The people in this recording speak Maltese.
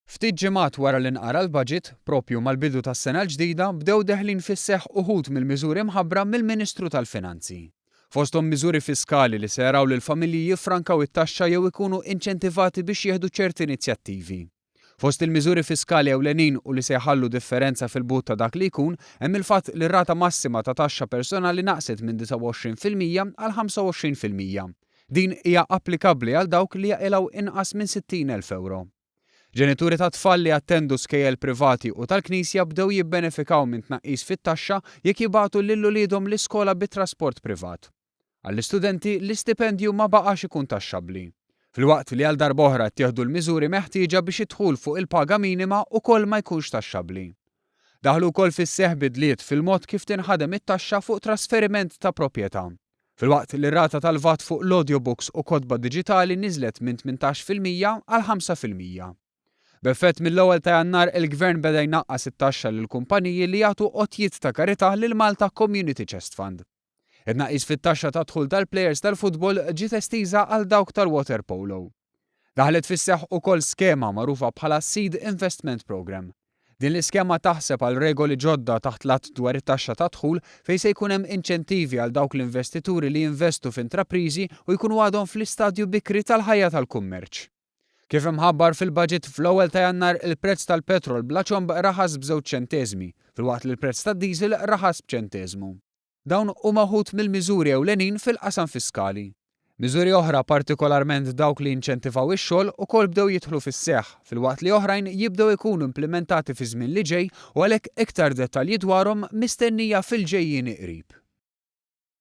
Ftit ġimgħat wara li nqara l-Budget, proprju mal-bidu tas-sena l-ġdida bdew deħlin fis-seħħ uħud mill-miżuri mħabbra mill-Ministru tal-Finanzi. Fosthom miżuri fiskali li se jaraw lill-familji jiffrankaw it-taxxa jew ikunu inċentivati biex jieħdu ċerti inizjattivi. Fost il-miżuri fiskali ewlenin u li se jħallu differenza fil-but ta' dak li jkun, hemm il-fatt li r-rata massima ta' taxxa personali naqset minn 29% għal 25%. Din hija applikabbli għal dawk li jaqilgħu inqas minn 60,000 ewro. Ġenituri ta' tfal li jattendu skejjel privati u tal-Knisja bdew jibbenefikaw minn tnaqqis fit-taxxa jekk jibagħtu lil uliedhom l-iskola bi trasport privat. Għall-istudenti, l-istipendju ma baqax ikun taxxabbli. Filwaqt li għal darba oħra ttieħdu l-miżuri meħtieġa biex id-dħul fuq il-paga minima ukoll ma jkunx taxxabbli. Daħlu wkoll fis-seħħ bidliet fil-mod kif tinħadem it-taxxa fuq trasferiment ta' proprjetà. Filwaqt li r-rata tal-VAT fuq l-audiobooks u kotba diġitali niżlet minn 18% għal 5%. B'effett mill-ewwel ta' Jannar il-Gvern beda jnaqqas it-taxxa lill-kumpaniji li jagħtu għotjiet ta' karità lill-Malta Community Chest Fund. It-tnaqqis fit-taxxa tad-dħul tal-plejers tal-futbol ġiet estiża għal dawk tal-waterpolo. Daħlet fis-seħħ ukoll skema magħrufa bħala Seed Investment Programme. Din l-iskema taħseb għal regoli ġodda taħt l-Att dwar it-Taxxa tad-Dħul fejn se jkun hemm inċentivi għal dawk l-investituri li jinvestu f'intrapriżi u jkunu għadhom fl-istadju bikri tal-ħajja tal-kummerċ. Kif imħabbar fil-Budget, fl-ewwel ta' Jannar il-prezz tal-petrol bla ċomb raħas b'żewġ ċenteżmi, filwaqt li l-prezz tad-diesel raħas b'ċenteżmu. Dawn huma wħud mill-miżuri ewlenin fil-qasam fiskali. Miżuri oħra, partikolarment dawk li jinċentivaw ix-xogħol, ukoll bdew jidħlu fis-seħħ, filwaqt li oħrajn jibdew ikunu implimentati fiż-żmien li ġej u għalhekk iktar dettalji dwarhom mistennija fil-ġejjieni qrib.